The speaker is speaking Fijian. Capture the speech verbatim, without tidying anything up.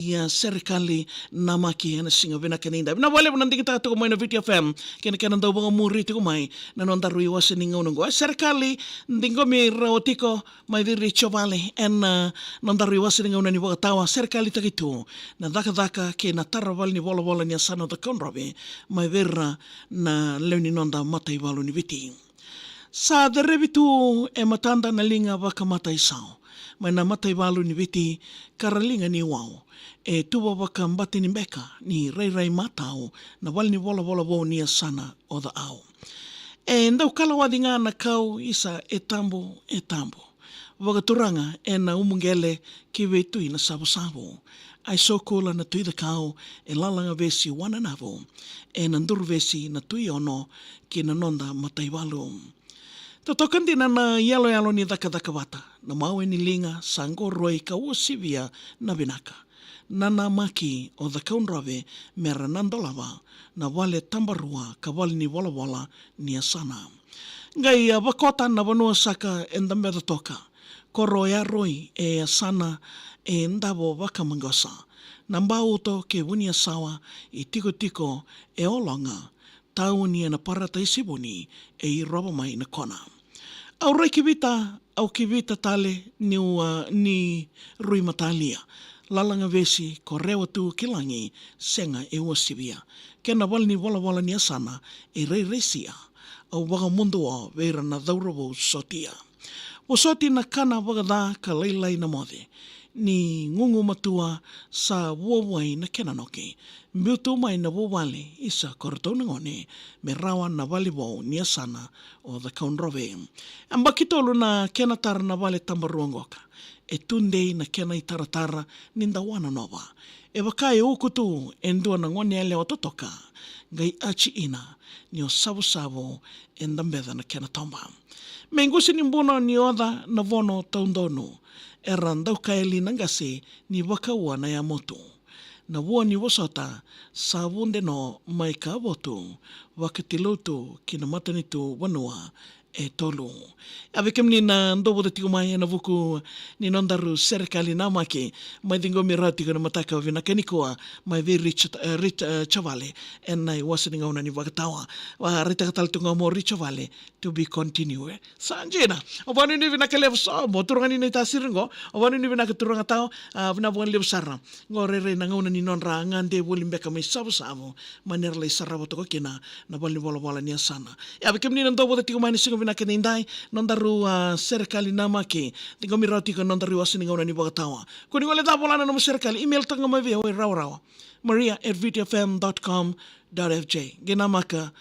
Ia, serekali namaki ena siga vinaka ni da. Vinaka vakalevu na digitaka tiko mai na Viti F M kei na kena dau vakamuri tiko mai na nodaru iwase ni gauna oqo. A, serekali ciqomi rawa tiko mai vei ira na cavale ena nodaru iwase ni gauna ni vakatawa. Serekalitaki tu na cakacaka kei na tara vale ni volavola ni yasana o Cakaudrove mai vei ira na lewe ni noda mataivalu ni Viti. Sa cerevi tu e matada na liga vakamataisau mai na mataivalu ni Viti, ka ra liga ni wau. E tuva vakabati ni beka ni rairai matau na vale ni volavola vou ni yasana o Cakaudrove. E dau kalawaci ga na kau isa e tabu, e tabu vakaturaga ena Umuqele ki vei Tui na Savusavu. Ai sokula na Tui Cakau e Lalagavesi Wananavu, ena Duruvesi na Tui Ono ki na noda mataivalu. Totoka dina na iyaloyalo ni cakacaka vata, na mawe ni liga sa qoroi ka uasivia na vinaka. Na namaki o Cakaudrove me ra na dolava na vale tabarua ka vale ni volavola ni yasana. Qai a vakota na vanua saka e dabeca toka, koro e aroi e yasana e davo vakamaqosa, na bauto kei Vuniyasawa, i tikotiko e ologa, tauni ena Parataisi Vuni e irova mai na kona. Au rai kivita, au kivita tale niu a, ni rui matalia. Lalagavesi ko rewa tu ki lagi, sega e uasivia. Kena vale ni volavola ni yasana e rairai sia. Au vakamuduo vei ira na cauravou sotia. Vosoti na kana vakaca ka lailai na moce. Ni gugumatua sa vuavuai na kena noki. Biu tu mai na vuvale isa ko ratou na gone me rawa na vale vou ni yasana o Cakaudrove. E yabaki tolu na kena tara na vale tabarua qoka. E tudei na kena itaratara ni da wanonova. E vaka e uku tu e dua na gone yalewa totoka, qai aci ina ni o Savusavu e dabeca na kena toba. Me qusi ni buno ni oca na vono taudonu, era dau kaya li na qase ni vakaua na yamotu. Na vua ni vosota sa vude no mai ka votu, vakatilou tu ki na matanitu vanua e tolu. A, vei kemuni na dovuta tiko mai ena vuku ni nodaru serekali namaki, mai ciqomi rawa tiko na mataka vinaka nikua mai vei Rich, eh, Rich, eh, Chavale ena iwase ni gauna ni vakatawa. Vakaraitaka tale tu ga mo Rich Chavale, to be continue. Sa dina. Au vakanuinui vinaka levu sara mo turaga ni nai tasiri qo. Au vakanuinui vinaka turaga tau, a, vinaka vakalevu sara. Qo rairai na gauna ni nodra gade voli beka mai Savusavu, mai na ra lai sarava toka kina na vale ni volavola ni yasana. Ia, vei kemuni na dovuta tiko mai na siga vinaka edaidai, nodaru, a, serekali namaki, ciqomi rawa tiko nodaru iwase ni gauna ni vakatawa. Ko ni gole ca vola na nomu serekali, email taka ga mai vei au e rawarawa. Maria at viti F M dot com dot F J. Qai namaka